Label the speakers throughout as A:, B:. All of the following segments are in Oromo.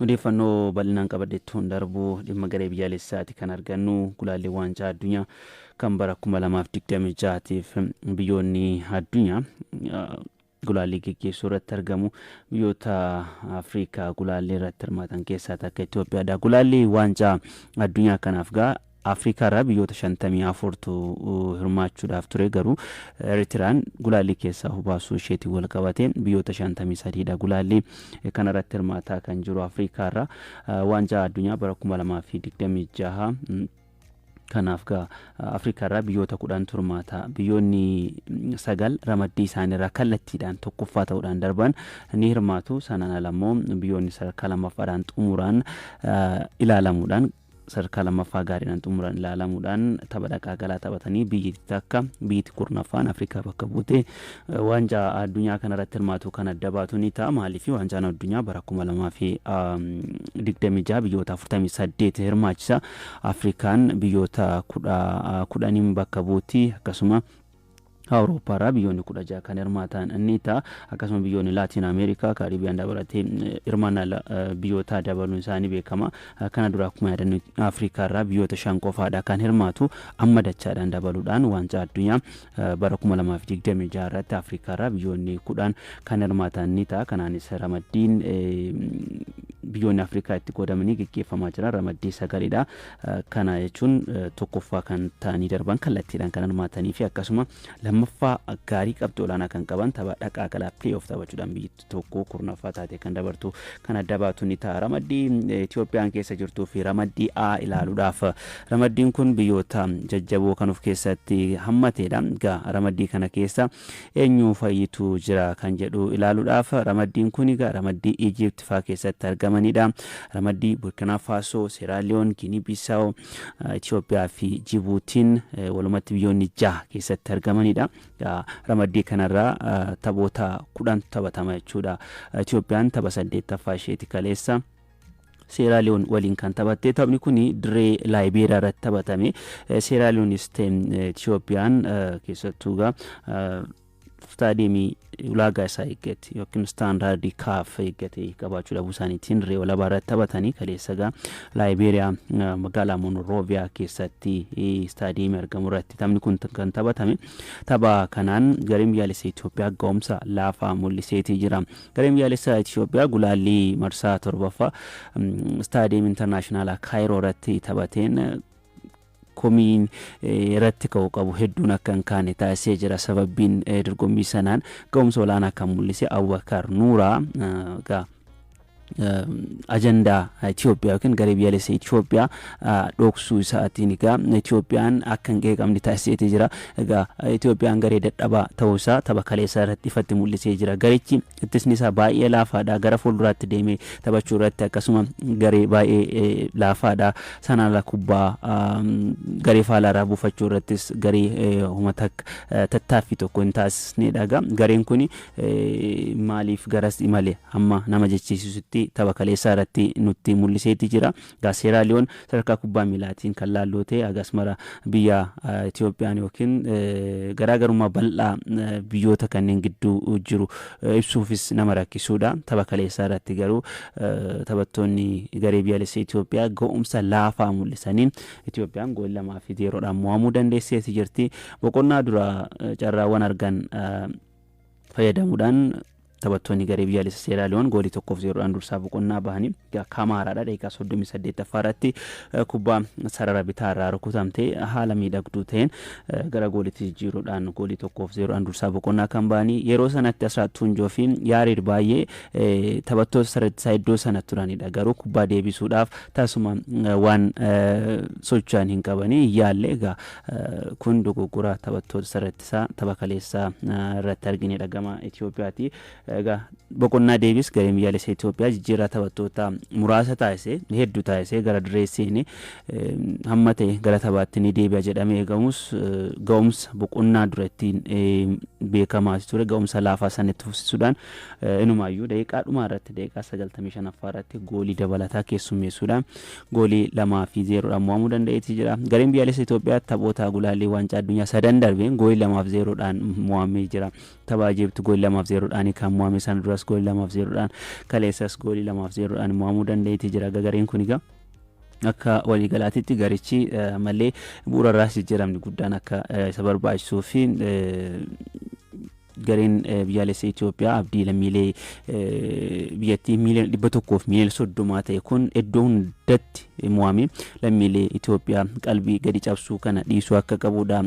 A: Odeeffannoo bal'inaan qabadheettuun darbuu dhimma garee biyyaalessaati kan argannu gulaallee waancaa addunyaa kan bara 2026tiif biyyoonni addunyaa gulaallii geggeessuu irratti argamu. Biyyoota Afrikaa gulaallii irratti hirmaatan keessaa takka Itoophiyaadha. Gulaallii waancaa addunyaa kanaaf gaa Afrikaa irraa biyyoota 54tu hirmaachuudhaaf ture, garuu Eritiraan gulaallii keessaa hubaasuu isheetiin wal qabate biyyoota 53dha gulaallii kana irratti hirmaataa kan jiru Afrikaa irraa waancaa addunyaa bara 2026. Kanaaf gaa Afrikaa irraa biyyoota 10 hirmaata. Biyyoonni sagal ramaddii isaaniirraa kallattiidhaan tokkoffaa ta'uudhaan darban ni hirmaatu. Sanaan ala immoo biyyoonni sadarkaa lammaffaadhaan xumuraan ilaalamuudhaan, sadarkaa lammaffaa gaariidhaan xumuran ilaalamuudhaan, tapha dhaqaa galaa taphatanii biyyi takka, biyyi 10ffaan Afrikaa bakka buute waancaa addunyaa kanarratti hirmaatu kan adda baatu ni ta'a. Maaliif? Waancaan addunyaa bara 2026 biyyoota 48 hirmaachisa. Afrikaan biyyoota 10n bakka buuti. Akkasuma Awurooppaarraa biyyoonni 16 kan hirmaatan ni ta'a. Akkasuma biyyoonni Laatiin Ameerikaa, Kaaribiyaan dabalatee hirmaannaa biyyoota dabaluun isaanii beekama. Kana dura akkuma yaadannu Afrikaarraa biyyoota shan qofaadha kan hirmaatu. Amma dachaadhaan dabaluudhaan waancaa addunyaa bara 2026 irratti Afrikaarraa biyyoonni 10 kan hirmaatan ni ta'a. Kanaanis ramaddiin biyyoonni Afrikaa itti qoodamanii geggeeffamaa jiran ramaddii sagalidha. Kana jechuun tokkoffaa kan ta'anii darban kallattiidhaan kan hirmaatanii fi akkasuma lammaffaa gaarii qabxii olaanaa kan qaban tapha dhaqaa galaa, play off taphachuudhaan biyyi tokko 10ffaa taate kan dabartu kan adda baatu ni ta'a. Ramaddii Itoophiyaan keessa jirtuu fi ramaddii A ilaaluudhaaf, ramaddiin kun biyyoota jajjaboo kan of keessatti hammateedha. Egaa ramaddii kana keessa eenyu fayyitu jira kan jedhu ilaaluudhaaf, ramaddiin kun egaa ramaddii Ijipt faa keessatti argamanidha. Ramaddii Burkina Faso, Seeraaliyoon, Guinea Bissau, Itoophiyaa fi Jibuutiin walumatti biyyoonni jaha keessatti argamanidha. Ramaddii kanarraa taphoota 10tu taphatama jechuudha. Itoophiyaan tapha saddeettaffaa isheeti kaleessa Seeraaliyoon waliin kan taphatte. Taphni kun dirree Laayibeeriyaa irratti taphatame. Seeraaliyoonis ta'e Itoophiyaan keessattuu egaa istaadiyeemii ulaagaa isaa eeggate yookiin istaandaardii CAF eeggate qabaachuu dhabuu isaaniitiin dirree walabaa irratti taphatanii, kaleessa egaa Laayibeeriyaa magaalaa Monrooviyaa keessatti istaadiyeemii argamu irratti taphni kun kan taphatame. Tapha kanaan gareen biyyaalessa Itoophiyaa ga'umsa laafaa mul'iseetii jira. Gareen biyyaalessa Itoophiyaa gulaallii marsaa torbaffaa istaadiyeemii intarnaashinaalaa Kaayiroo irratti taphateen komiin irratti ka'u qabu hedduun akka hin kaane taasisee jira. Sababbiin dorgommii sanaan ga'umsa olaanaa kan mul'ise Abubakar Nuuraa egaa ajandaa Itoophiyaa yookiin garee biyyaalessa Itoophiyaa dhoksuu isaatiin egaa Itoophiyaan akka hin qeeqamne taasiseetii jira. Egaa Itoophiyaan garee dadhabaa ta'uusaa tapha kaleessaa irratti ifatti mul'isee jira. Garichi ittisni isaa baay'ee laafaadha. Gara fuulduraatti deemee taphachuu irratti akkasuma garee baay'ee laafaadha. Sanaan ala kubbaa garee faalaarraa buufachuu irrattis garee homa takka tattaaffii tokko hin taasisnedha. Egaa gareen kun maaliif garas imale hamma nama jechisiisutti tapha kaleessaa irratti nutti mul'iseeti jira. Egaa Seeraaliyoon sadarkaa kubbaa miilaatiin kan laalloo ta'e hagas mara biyya Itoophiyaan yookiin garaagarummaa bal'aa biyyoota kanneen gidduu jiru ibsuufis nama rakkisuudha. Tapha kaleessaa irratti garuu taphattoonni garee biyyaalessa Itoophiyaa ga'umsa laafaa mul'isanii Itoophiyaan goolii 2 fi 0dhaan mo'amuu dandeesseeti jirti. Boqonnaa dura carraawwan argan fayyadamuudhaan taphattoonni garee biyyaalessa Seeraaliyoon goolii 1 fi 0dhaan dursaa boqonnaa bahanii, Kamaaraadha daqiiqaa 38ffaa irratti kubbaa sarara bitaa irraa rukutamte haala miidhagduu ta'een gara goolitti jijjiiruudhaan goolii 1 fi 0dhaan dursaa boqonnaa kan bahanii. Yeroo sanatti Asraat Tuunjoo fi Yaareed baay'ee taphattoota sarara iddoo sana turanidha, garuu kubbaa deebisuudhaaf tasuma waan socho'an hin qabanii hin yaalle. Egaa kun dogoggora taphattoota sarara ittisaa tapha kaleessaa irratti arginedha gama Itoophiyaati. Egaa boqonnaa deebis gareen biyyaalessa Itoophiyaa jijjiirraa taphattoota muraasa taasise, hedduu taasisee gara dirree seene. Hamma ta'e gara taphaatti ni deebi'a jedhamee eegamus, ga'umsa boqonnaa dura ittiin beekamaa ture ga'umsa laafaa sana itti fufsiisuudhaan inumaayyuu daqiiqaa dhumaa irratti, daqiiqaa 95ffaa irratti goolii dabalataa keessummeessuudhaan goolii 2 fi 0dhaan mo'amuu danda'eeti jira. Gareen biyyaalessa Itoophiyaa taphoota gulaallee waancaa addunyaa sadan darbeen goolii 2 fi 0dhaan mo'amee jira. Tapha Ijipt goolii 2 fi 0dhaan kan mo'ame. mo'ame. Sana duras goolii 2 fi 0dhaan, kaleessas goolii 2 fi 0dhaan mo'amuu danda'eeti jira. Gareen kun egaa akka waliigalaatitti garichi malee bu'uura irraas jijjiiramni guddaan akka isa barbaachisuu fi gareen biyyaalessa Itoophiyaa abdii lammiilee biyyattii miiliyoona 100 fi miiliyoona 30 ta'e kun iddoo hundatti mo'ame lammiilee Itoophiyaa qalbii gadi cabsuu kana dhiisuu akka qabudha.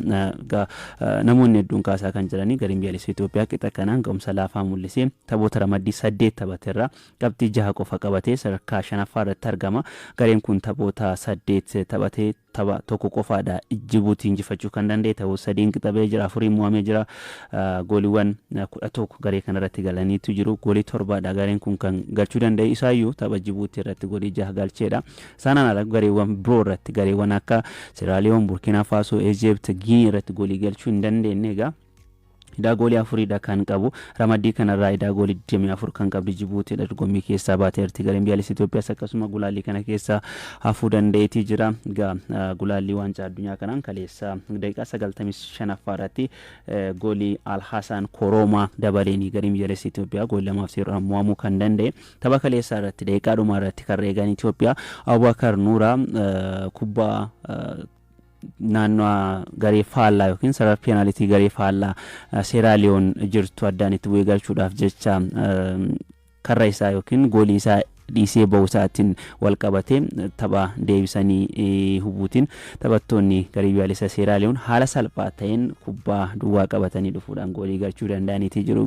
A: Namoonni hedduun kaasaa kan jiranii gareen biyyaalessa Itoophiyaa qixa kanaan ga'umsa laafaa mul'isee taphoota ramaddii saddeet taphateerra qabxii jaha qofa qabatee sadarkaa shanaffaa irratti argama. Gareen kun taphoota saddeet taphatee tapha tokko qofaadha Jibuutii injifachuu kan danda'e. Ta'uu sadiin qixabee jira, afuriin mo'amee jira. Gooliiwwan 11 garee kanarratti galaniitu jiru. Goolii torbaadha gareen kun kan galchuu danda'e. Isaayyuu tapha Jibuutii irratti goolii jaha galcheedha. Sanaan ala gareewwan biroo irratti, gareewwan akka Siraaliyoon, Burkina Faasoo, Ejipt, Giinii irratti goolii galchuu hin dandeenye. Egaa idaa goolii afuriidha kan qabu. Ramaddii kanarraa idaa goolii 24 kan qabdi Jibuutiidha, dorgommii keessaa baateerti. Gareen biyyaalessa Itoophiyaas akkasuma gulaallii kana keessaa hafuu danda'eetii jira. Egaa gulaallii waancaa addunyaa kanaan kaleessa daqiiqaa 95ffaa irratti goolii Alhaasaan Koroomaa dabaleenii gareen biyyaalessa Itoophiyaa goolii 2 fi 0 mo'amuu kan danda'e. Tapha kaleessaa irratti daqiiqaa dhumaa irratti kan eegan Itoophiyaa Abubakar Nuuraa kubbaa naannoo garee faallaa yookiin sarara peenaalitii garee faallaa Seeraaliyoon jirtu addaan itti bu'ee galchuudhaaf jecha karra isaa yookiin goolii isaa dhiisee ba'uu isaatiin wal qabatee tapha deebisanii hubuutiin taphattoonni garee biyyaalessa Seeraaliyoon haala salphaa ta'een kubbaa duwwaa qabatanii dhufuudhaan goolii galchuu danda'aniitii jiru.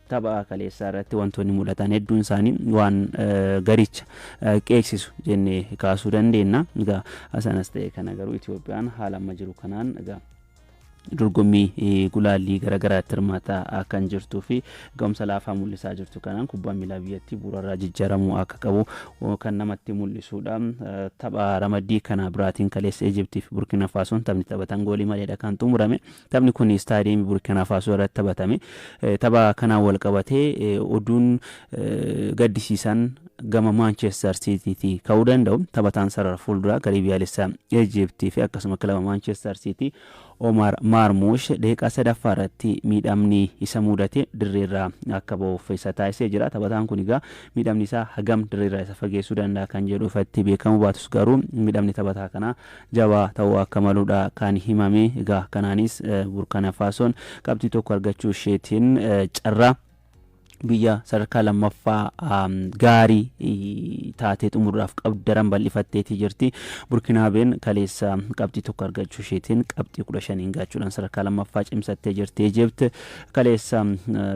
A: Tapha kaleessaa irratti wantoonni mul'atan hedduun isaanii waan garicha qeeksisu jennee kaasuu dandeenya. Egaa sanas ta'e kana garuu Itoophiyaan haala amma jiru kanaan egaa dorgommii gulaallii garaagaraatti hirmaataa kan jirtuu fi ga'umsa laafaa mul'isaa jirtu kanaan kubbaan miilaa biyyattii bu'uurarraa jijjiiramuu akka qabu kan namatti mul'isudha. Tapha ramaddii kana biraatiin kaleessa Ijiptii fi Burkina Faasoon taphni taphatan goolii maleedha kan xumurame. Taphni kun istaadiyeemii Burkina Faasoo irratti taphatame. Tapha kanaan wal qabatee oduun gaddisiisan gama Maanchestar Siitiitii ka'uu danda'u. Taphataan sarara fuulduraa garee biyyaalessaa Ijiptii fi akkasuma kilaba Maanchestar Siitii Omar Maarmuush daqiiqaa sadaffaa irratti miidhamni isa mudate dirreerraa akka ba'uuf isa taasisee jira. Taphataan kun egaa miidhamni isaa hagam dirreerraa isa fageessuu danda'a kan jedhu ifatti beekamuu baatus, garuu miidhamni taphataa kanaa jabaa ta'uu akka maludha kan himame. Egaa kanaanis Burkina Faasoon qabxii tokko argachuu isheetiin carraa biyya sadarkaa lammaffaa gaarii taatee xumuruudhaaf qabdu daran bal'ifatteetii jirti. Burkinaabeen kaleessa qabxii tokko argachuu isheetiin qabxii 15n gaachuudhaan sadarkaa lammaffaa cimsattee jirti. Ejipt kaleessa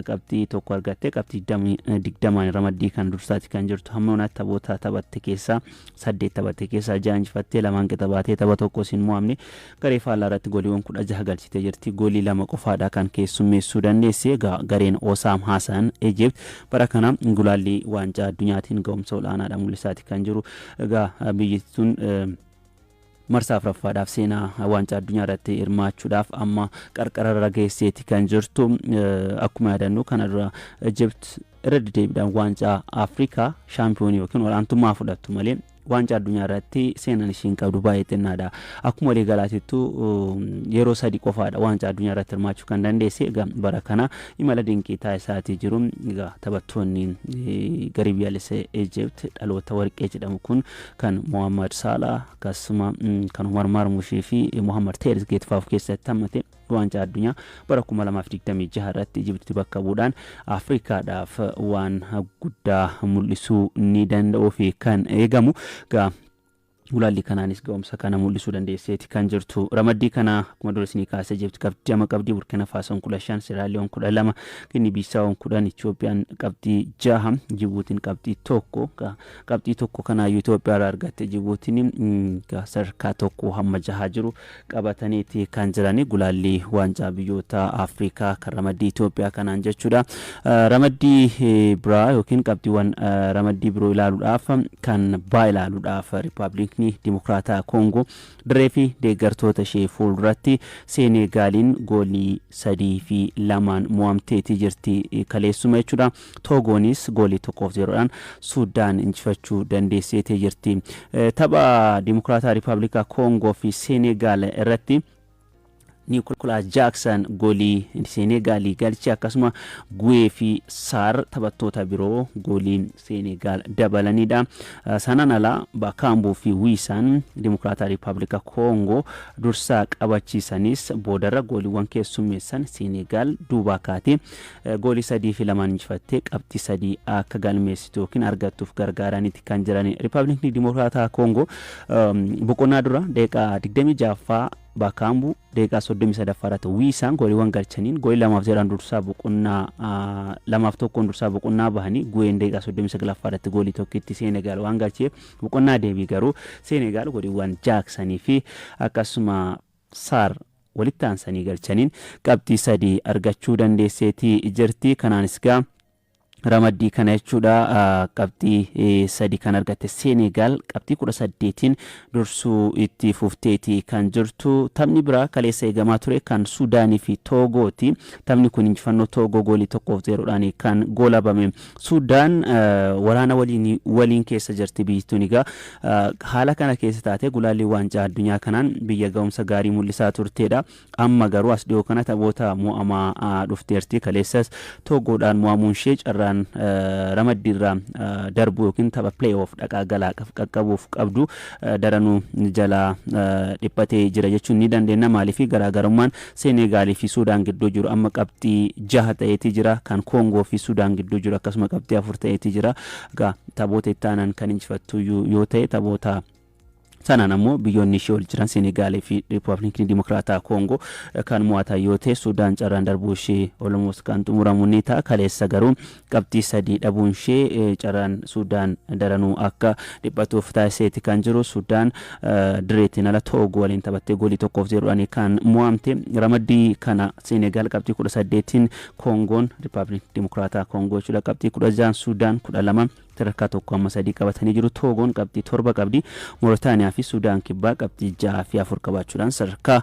A: qabxii tokko argattee qabxii 20n ramaddii kan dursaati kan jirtu. Hamma yoonaatti taphoota taphatte keessaa saddeet taphatte keessaa ja'a injifattee, lamaan qixa baatee, tapha tokko hin mo'amne. Garee faallaa irratti gooliiwwan 16 galchitee jirti. Goolii lama qofaadha kan keessummeessuu dandeesse. Gareen Osaam Hasan Ejipt bara kana gulaallii waancaa addunyaatiin ga'umsa olaanaadha mul'isaati kan jiru. Egaa biyyi tun marsaa afuraffaadhaaf seenaa waancaa addunyaa irratti hirmaachuudhaaf amma qarqararra geesseeti kan jirtu. Akkuma yaadannu, kana dura Ejipt irra deddeebiidhaan waancaa Afrikaa shaampiyoonii yookiin olaantummaa fudhattu malee waancaa addunyaa irratti seenaan ishiin qabdu baay'ee xinnaadha. Akkuma walii galaatittu yeroo sadi qofaadha waancaa addunyaa irratti hirmaachuu kan dandeesse. Egaa bara kana imala dinqii taasisaatii jiru. Egaa taphattoonni garee biyyaalessa Egypt dhaloota warqee jedhamu kun kan Mohammad Salah, akkasuma kan Umar Marmushii fi Mohammad Terzgeet fa'aa of keessatti hammate waancaa addunyaa bara 2026 irratti Ijipti bakka bu'uudhaan Afrikaadhaaf waan guddaa mul'isuu ni danda'uu fi kan eegamu. Egaa gulaalli kanaanis ga'umsa kana mul'isuu dandeesseeti kan jirtu. Ramaddii kana akkuma dura isinii kaasee, Ijipti qabxii ama qabdii, Burkina Faasoon 15, Siraaliyoon 12, Ginni Biisaawon 10, Itiyoophiyaan qabxii jaha, Jibuutiin qabxii tokko. Qabxii tokko kanaayyuu Itoophiyaa irraa argatte Jibuutiin. Sadarkaa tokko hamma jaha jiru qabataniiti kan jirani gulaallii waancaa biyyoota Afrikaa kan ramaddii Itoophiyaa kanaan jechuudha. Ramaddii biraa yookiin qabxiiwwan ramaddii biroo ilaaluudhaaf, kan baa ilaaluudhaaf, Riippaabilikni Dimokiraataa Koongoo dirree fi deeggartoota ishee fuulduratti Seeneegaaliin goolii 3 fi 2n mo'amteetii jirti kaleessuma jechuudha. Toogoonis goolii 1 fi 0dhaan Sudaan injifachuu dandeesseetee jirti. Tapha Dimokiraataa Riippaabilikaa Koongoo fi Seeneegaal irratti Niikolaas Jaaksan goolii Seenegaalii galche, akkasuma Gu'ee fi Saar taphattoota biroo goolii Seenegaal dabalanidha. Sanaan alaa Baakaambuu fi Wiisaan Dimokiraataa Riippaabilika Koongoo dursaa qabachiisanis, boodarra gooliiwwan keessummeessan Seenegaal duubaa kaatee goolii 3 fi 2n injifattee qabxii 3 akka galmeessitu yookiin argattuuf gargaaraniiti kan jiran. Riippaabilikni Dimokiraataa Koongoo boqonnaa dura daqiiqaa 26ffaa Baakaambuu, daqiiqaa 33ffaa irratti Wiisaan gooliiwwan galchaniin goolii 2f 0n dursaa boqonnaa, 2f 1n dursaa boqonnaa bahanii, Gu'een daqiiqaa 39ffaa irratti goolii tokkitti Seenegaal waan galcheef, boqonnaa deebii garuu Seenegaal gooliiwwan Jaaksanii fi akkasuma Saar walitti aansanii galchaniin qabxii 3 argachuu dandeesseetii jirti. Kanaanis gaa ramaddii kana jechuudha qabxii 3 kan argatte Seenegaal qabxii 18n dursuu itti fufteeti kan jirtu. Taphni biraa kaleessa eegamaa ture kan Suudaanii fi Toogooti. Taphni kun injifannoo Toogoo goolii 1f 0dhaan kan goolabame. Suudaan waraana waliin keessa jirti biyyattuun. Egaa haala kana keessa taate gulaallii Waancaa Addunyaa kanaan biyya ga'umsa gaarii mul'isaa turteedha. Amma garuu as dhiyoo kana taphoota mo'amaa dhufteerti. Kaleessas Toogoodhaan mo'amuun ishee carraan ramaddiirraa darbuu yookiin tapha play off dhaqaa galaa qaqqabuuf qabdu daranuu jalaa dhiphatee jira jechuun ni dandeenya. Maaliif? Garaagarummaan Seenegaalii fi Suudaan gidduu jiru amma qabxii 6 ta'eetii jira. Kan Koongoo fi Suudaan gidduu jiru akkasuma qabxii 4 ta'eetii jira. Egaa taphoota itti aanan kan injifattu yoo ta'e, taphoota sanaan ammoo biyyoonni ishee ol jiran Seenegaalii fi Riippaabilikii Dimokiraataa Koongoo kan mo'atan yoo ta'e, Suudaan carraan darbuu ishee almost kan xumuramu ni ta'a. Kaleessa garuu qabxii 3 dhabuun ishee carraan Suudaan daranuu akka dhiphatuuf taasiseeti kan jiru. Suudaan direetiin ala Toogoo waliin taphattee goolii 1f 0dhaan kan mo'amte. Ramaddii kana Seenegaal qabxii 18n, Koongoon, Riippaabilikii Dimokiraataa Koongoo jechuudha, qabxii 16n, Suudaan 12, sadarkaa 1 amma 3 qabatanii jiru. Toogoon qabxii 7 qabdi. Mooritaaniyaa fi Suudaan Kibbaa qabxii 6 fi 4 qabaachuudhaan sadarkaa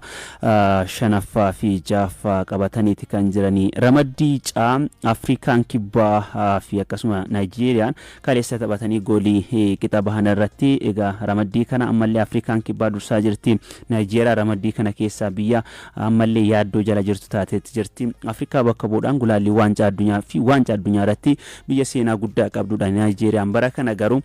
A: shanaffaa fi ja'affaa qabataniiti kan jiranii. Ramaddii caa Afrikaan Kibbaa fi akkasuma Naayijeeriyaan kaleessa taphatanii goolii qixa bahan irratti, egaa ramaddii kana ammallee Afrikaan Kibbaa dursaa jirti. Naayijeeriyaa ramaddii kana keessaa biyya ammallee yaaddoo jala jirtu taateetti jirti. Afrikaa bakka bu'uudhaan gulaallii Waancaa Addunyaa fi Waancaa Addunyaa irratti biyya seenaa guddaa qabdudha Naayijeeriyaan. Bara kana garuu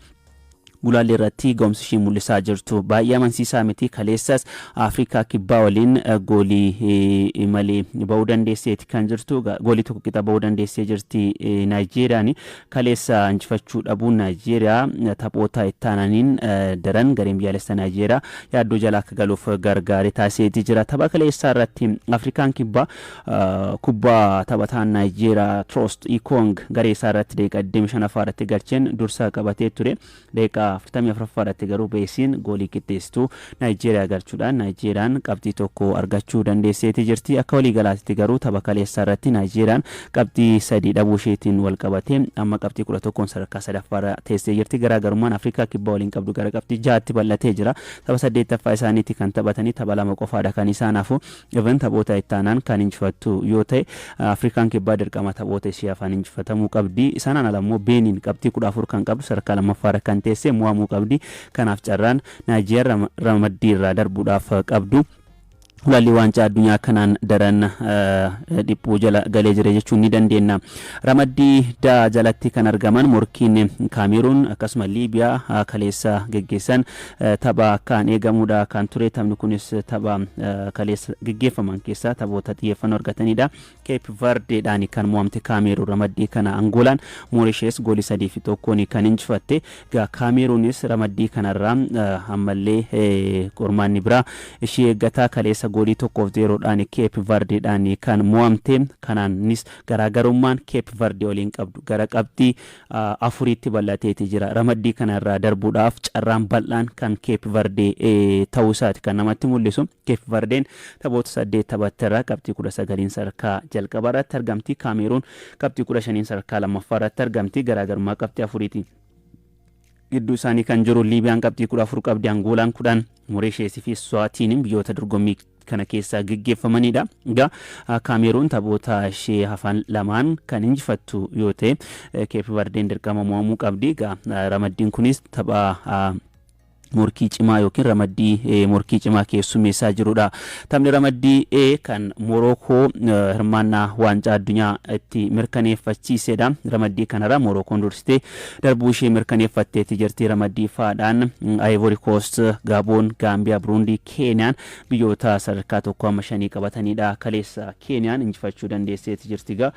A: gulaalli irratti ga'umsi ishii mul'isaa jirtu baay'ee amansiisaa miti. Kaleessas Afrikaa Kibbaa waliin goolii malee ba'uu dandeesseeti kan jirtu. Goolii 1 qixa ba'uu dandeessee jirti Naayijeeriyaan. Kaleessa injifachuu dhabuun Naayijeeriyaa taphoota itti aananiin daran gareen biyyaalessa Naayijeeriyaa yaaddoo jala akka galuuf gargaare taasiseeti jira. Tapha kaleessaa irratti Afrikaan Kibbaa kubbaa taphataan Naayijeeriyaa Troost Ikong garee isaa irratti daqiiqaa 25 irratti galcheen dursa qabatee ture. Daqiiqaa 44 irratti garuu Beesiin goolii qixxeessituu Naayijeeriyaa galchuudhaan Naayijeeriyaan qabxii 1 argachuu dandeesseeti jirti. Akka waliigalaatti garuu tapha kaleessaa irratti Naayijeeriyaan qabxii 3 dhabuu isheetiin wal qabatee amma qabxii 11n sadarkaa sadaffaarra teessee jirti. Garaagarummaan Afrikaa Kibbaa waliin qabdu gara qabxii 6tti bal'atee jira. Tapha saddeettaffaa isaaniitti kan taphatanii tapha 2 qofaadha kan isaan hafu. Even taphoota itti aanaan kan injifattu yoo ta'e, Afrikaan Kibbaa dirqama taphoota ishee hafan injifatamuu qabdi. Sanaan ala immoo Beeniin qabxii 14 kan qabdu sadarkaa lammaffaarra kan teesse mo'amuu qabdi. Kanaaf carraan Naayijeeriyaa ramaddii irraa darbuudhaaf qabdu gulaallii Waancaa Addunyaa kanaan daran dhiphuu jala galee jira jechuun ni dandeenya. Ramaddii daa jalatti kan argaman morkiin Kaameruun akkasuma Liibiyaa kaleessa geggeessan tapha akkaan eegamuudha kan ture. Taphni kunis tapha kaleessa geggeeffaman keessaa taphoota xiyyeeffannoo argatanidha. Keep Verdeedhaan kan mo'amte Kaameruun ramaddii kana, Angoolaan Moorishees goolii 3f 1n kan injifatte. Egaa Kaameruunis ramaddii kanarraa ammallee qormaanni biraa ishee eeggataa. Kaleessa goolii 1f 0dhaan Keep Verdeedhaan kan mo'amte. Kanaanis garaagarummaan Keep Verde waliin qabdu gara qabxii 4tti bal'ateeti jira. Ramaddii kanarraa darbuudhaaf carraan bal'aan kan Keep Verde ta'uu isaati kan namatti mul'isu. Keep Verdeen taphoota 8 taphatterraa qabxii 19n sadarkaa jalqabaa irratti argamti. Kaameruun qabxii 15n sadarkaa lammaffaa irratti argamti. Garaagarummaa qabxii 4ti gidduu isaanii kan jiru. Liibiyaan qabxii 14 qabdi. Angoolaan 10, Mooreesheesii fi Swaatiin biyyoota dorgommii kana keessaa geggeeffamanidha. Egaa Kaameruun taphoota ishee hafan lamaan kan injifattu yoo ta'e, Keep Verdeen dirqama mo'amuu qabdi. Egaa ramaddiin kunis tapha Morkii cimaa yookiin ramaddii morkii cimaa keessummeessaa jirudha. Taphni ramaddii E kan Morookoo hirmaannaa waancaa addunyaa itti mirkaneeffachiisedha. Ramaddii kanarra Morookoon dursitee darbuu ishee mirkaneeffatteetti jirti. Ramaddii F'dhaan Ivory Coast, Gaaboon, Gaambiyaa, Buruundii, Keeniyaan biyyoota sadarkaa 1 hamma 5 qabatanidha. Kaleessa Keeniyaan injifachuu dandeesseetti jirti. Egaa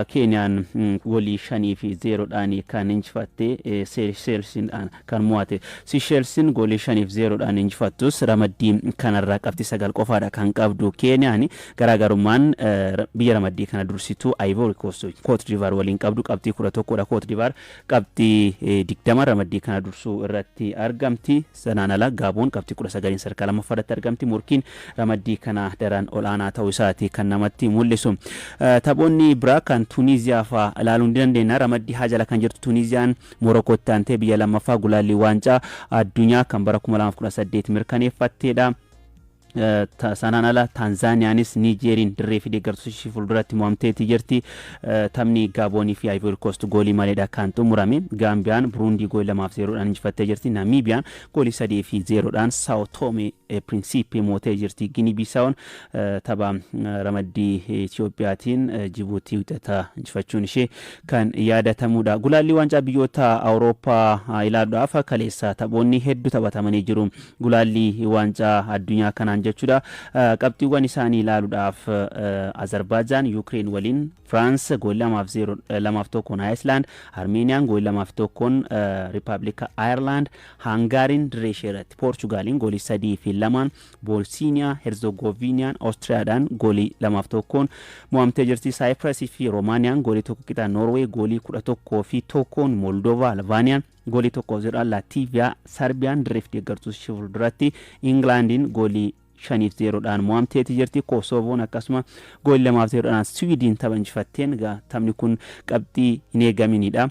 A: Keeniyaan goolii 5-0dhaan kan injifatte, Seesheelsiidhaan kan mo'ate. Seesheelsiin goolii 5-0dhaan injifattus ramaddii kanarraa qabxii 9 qofaadha kan qabdu Keeniyaan. Garaagarummaan biyya ramaddii kana dursitu Ivory Coast, Cote d'Ivoire waliin qabdu qabxii 11dha. Cote d'Ivoire qabxii 20 ramaddii kana dursuu irratti argamti. Sanaan ala Gaaboon qabxii 19 sadarkaa lammaffaa irratti argamti. Morkiin ramaddii kana daran ol'aanaa ta'uu isaati kan namatti mul'isu. Taphoonni biraa kan Tuuniiziyaa fa'aa ilaaluu ni dandeenya. Ramaddii H jala kan jirtu Tuuniiziyaan Morokootti aantee biyya lammaffaa gulaallii waancaa addunyaa kan bara 2018 mirkaneeffatteedha. Sanaan ala Taanzaaniyaanis Niijeeriin dirree fi deeggartoota ishee fuulduratti mo'amteetii jirti. Taphni Gaaboonii fi Ivory Coast goolii maleedha kan xumurame. Gaambiyaan Buruundii goolii 2-0dhaan injifattee jirti. Namiibiyaan goolii 3-0dhaan Sao Tome Principe mootee jirti. Gini Bisaawon tapha ramaddii Itiyoophiyaatiin Jibuutii wixata injifachuun ishee kan yaadatamudha. Gulaallii waancaa biyyoota Awurooppaa ilaaluudhaaf kaleessa taphoonni hedduu taphatamanii jiru. Gulaallii waancaa addunyaa kanaan jechuudha. Qabxiiwwan isaanii ilaaluudhaaf Azerbaajaan Yuukireen waliin, Firaans goolii 2-0, 2-1n Ayislaand, Armeeniyaan goolii 2-1n Riippaabilika Ayerlaand, Haangaariin dirree ishee irratti Poorchugaaliin goolii 3-2n, Boolsiiniyaa Herzogoviiniyaan Oostiriyaadhaan goolii 2-1n mo'amtee jirti. Saayipirasii fi Roomaaniyaan goolii 1 qixaan, Noorweey goolii 11-1n Moldova, Albaaniyaan goolii 1-0dhaan Laatiiviyaa, Sarbiyaan dirree fi deeggartuu ishee fuulduratti Ingilaandiin goolii 5-0dhaan mo'amteeti jirti. Koosovoon akkasuma goolii 2-0dhaan Siwiidin tapha injifatteen, egaa taphni kun qabxii hin eegaminidha.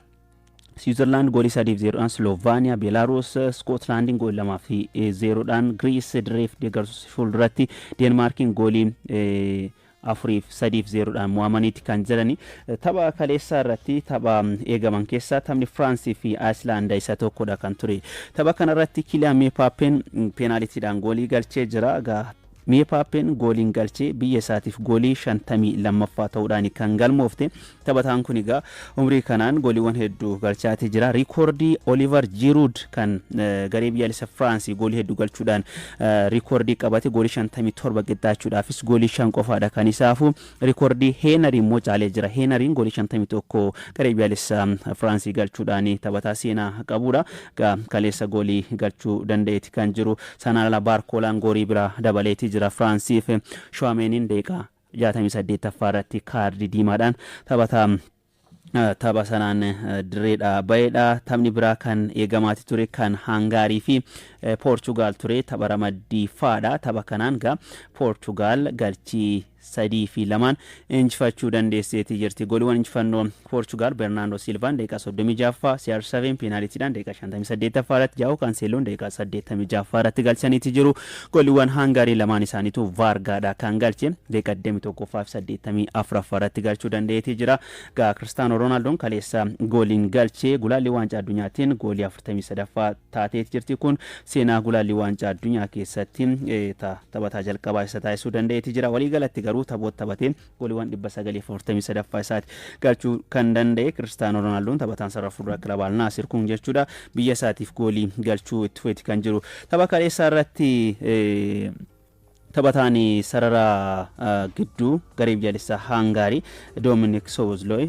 A: Siwiizerlaand goolii 3-0dhaan Slovaaniyaa, Beelaaruus Iskootlaandiin goolii 2-0dhaan, Giriis dirree fi deeggartuu fuulduratti Deenmaarkiin goolii 4 fi 3-0dhaan mo'amaniiti kan jirani. Tapha kaleessaa irratti tapha eegaman keessaa taphni Firaansii fi Ayislaand isa tokkodha kan ture. Tapha kanarratti Kiiliyaan Meepaappeen peenaalitiidhaan goolii galchee jira. Egaa Meepaappeen gooliin galchee biyya isaatiif goolii 52ffaa ta'uudhaan kan galmoofte. Taphataan kun egaa umrii kanaan gooliiwwan hedduu galchaatii jira. Riikoordii Oliver Giroud kan garee biyyaalessa Firaansii goolii hedduu galchuudhaan riikoordii qabate goolii 57 qixxaachuudhaafis goolii 5 qofaadha kan isaafu. Riikoordii Heenarii immoo caalee jira. Heenariin goolii 51 garee biyyaalessa Firaansii galchuudhaan taphataa seenaa qabudha. Kaleessa goolii galchuu danda'eeti kan jiru. Sanaan ala Baarkoolaan goolii biraa dabaleetii jira Firaansiif. Shuwameeniin daqiiqaa 68ffaa irratti kaardii diimaadhaan taphataa tapha sanaan dirreedha baheedha. Taphni biraa kan eegamaati ture kan Haangaarii fi Poorchugaal ture, tapha ramaddii F'dha. Tapha kanaan gaa Poorchugaal galchii 3-2n injifachuu dandeesseetii jirti. Gooliiwwan injifannoo Poorchugaal Bernaandoo Silvaan daqiiqaa 36ffaa, CR7 peenaaliitiidhaan daqiiqaa 58ffaa irratti, Jaa'oo Kaanseeloon daqiiqaa 86ffaa irratti galchaniiti jiru. Gooliiwwan Haangaarii lamaan isaaniitu Vaargaadha kan galche, daqiiqaa 21ffaa fi 84ffaa irratti galchuu danda'eetii jira. Gaa Kiristaanoo Roonaaldoon kaleessa gooliin galchee gulaallii waancaa addunyaatiin goolii 43ffaa taateeti jirti. Kun seenaa gulaallii waancaa addunyaa keessatti taphataa jalqabaa isa taasisuu danda'eeti jira. Waliigalatti garuu taphoota taphatee gooliiwwan 943ffaa isaati galchuu kan danda'e Kiristaanoo Roonaaldoon, taphataan sarara fuulduraa kilaba Al Naasir kun jechuudha, biyya isaatiif goolii galchuu itti fufeeti kan jiru. Tapha kaleessaa irratti taphataan sarara gidduu garee biyyaalessaa Haangaarii Doominik Soozlooy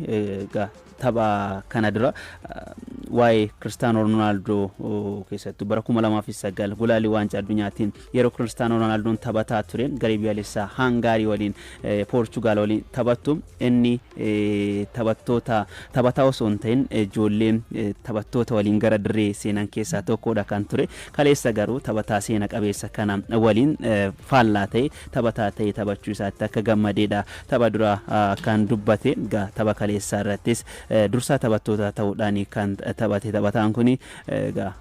A: tapha kana dura waa'ee Kiristaanoo Roonaaldoo, keessattuu bara 2009 gulaalii waancaa addunyaatiin yeroo Kiristaanoo Roonaaldooon taphataa ture garee biyyaalessaa Haangaarii waliin Poorchugaal waliin taphattu, inni taphattoota taphataa osoo hin ta'in ijoollee taphattoota waliin gara dirree seenan keessaa tokkodha kan ture. Kaleessa garuu taphataa seena qabeessa kana waliin faallaa ta'e taphataa ta'e taphachuu isaatti akka gammadeedha tapha dura kan dubbate. Tapha kaleessaa irrattis Dursaa taphattootaa ta'uudhaan kan taphate taphataan kun egaa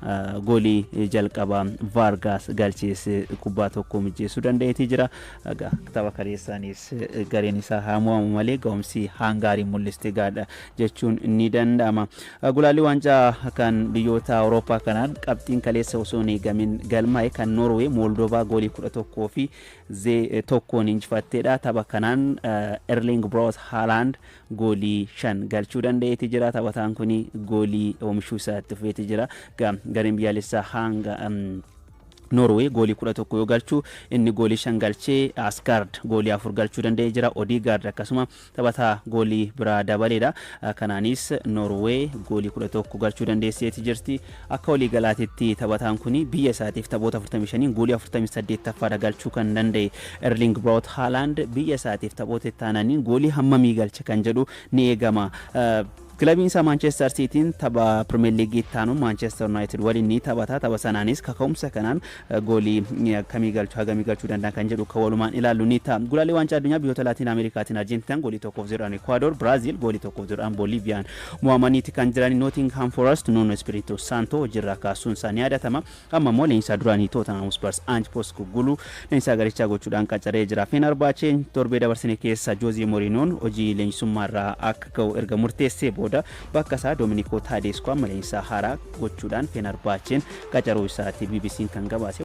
A: goolii jalqabaa Vargas galcheesse kubbaa tokko mijeessuu danda'eetii jira. Egaa tapha kaleessaanis gareen isaa haa mo'amu malee ga'umsi Hangaariin mul'iste gaadha jechuun ni danda'ama. Gulaalli waancaa kan biyyoota Awurooppaa kanaan qabxiin kaleessa osoo hin eegamin galmaa'e kan Noorwee Moldovaa goolii 11 fi 1n injifatteedha. Tapha kanaan Erling Braut Haaland goolii 5 galchuu danda'eeti jira. Taphataan kun goolii oomishuu isaatti fufeeti jira. Gareen biyyaalessaa hanga Noorwee goolii 11 yoo galchu, inni goolii 5 galchee, Aasgaard goolii 4 galchuu danda'ee jira. Odigaard akkasuma taphataa goolii biraa dabaleedha. Kanaanis Noorwee goolii 11 galchuu dandeesseeti jirti. Akka walii galaatitti taphataan kun biyya isaatiif taphoota 45 goolii 48ffaadha galchuu kan danda'e. Erling Braut Haaland biyya isaatiif taphoota itti aananiin goolii hammamii galcha kan jedhu ni eegama. Kilabiin isaa Maanchestar Siitiin tapha Pirimeer Liigii itti aanu Maanchestar Yuunaayitid waliin ni taphata. Tapha sanaanis kaka'umsa kanaan goolii akkamii galchuu, hagamii galchuu danda'an kan jedhu kan walumaan ilaallu ni ta'a. Gulaalli waancaa addunyaa biyyoota Laatiin Ameerikaatiin Arjentiinaan goolii 1-0dhaan Ekwaador, Biraaziil goolii 1-0dhaan Booliiviyaan mo'amaniiti kan jiran. Nootingham Forest Nuno Espirito Santo hojiirraa kaasuun isaa ni yaadatama. Amma immoo leenjisaa duraanii Tottenham Hotspurs Ange Postecoglou leenjisaa garichaa gochuudhaan qacaree jira. Fenerbahceen torbee dabarsine keessa Jose Mourinhoon hojii leenjisummaa irraa akka ga'u erga murteessee booda bakka isaa Dominico Tedesco amma leenjisaa haaraa gochuudhaan Fenerbahceen qacaruu isaati BBC'n kan gabaase.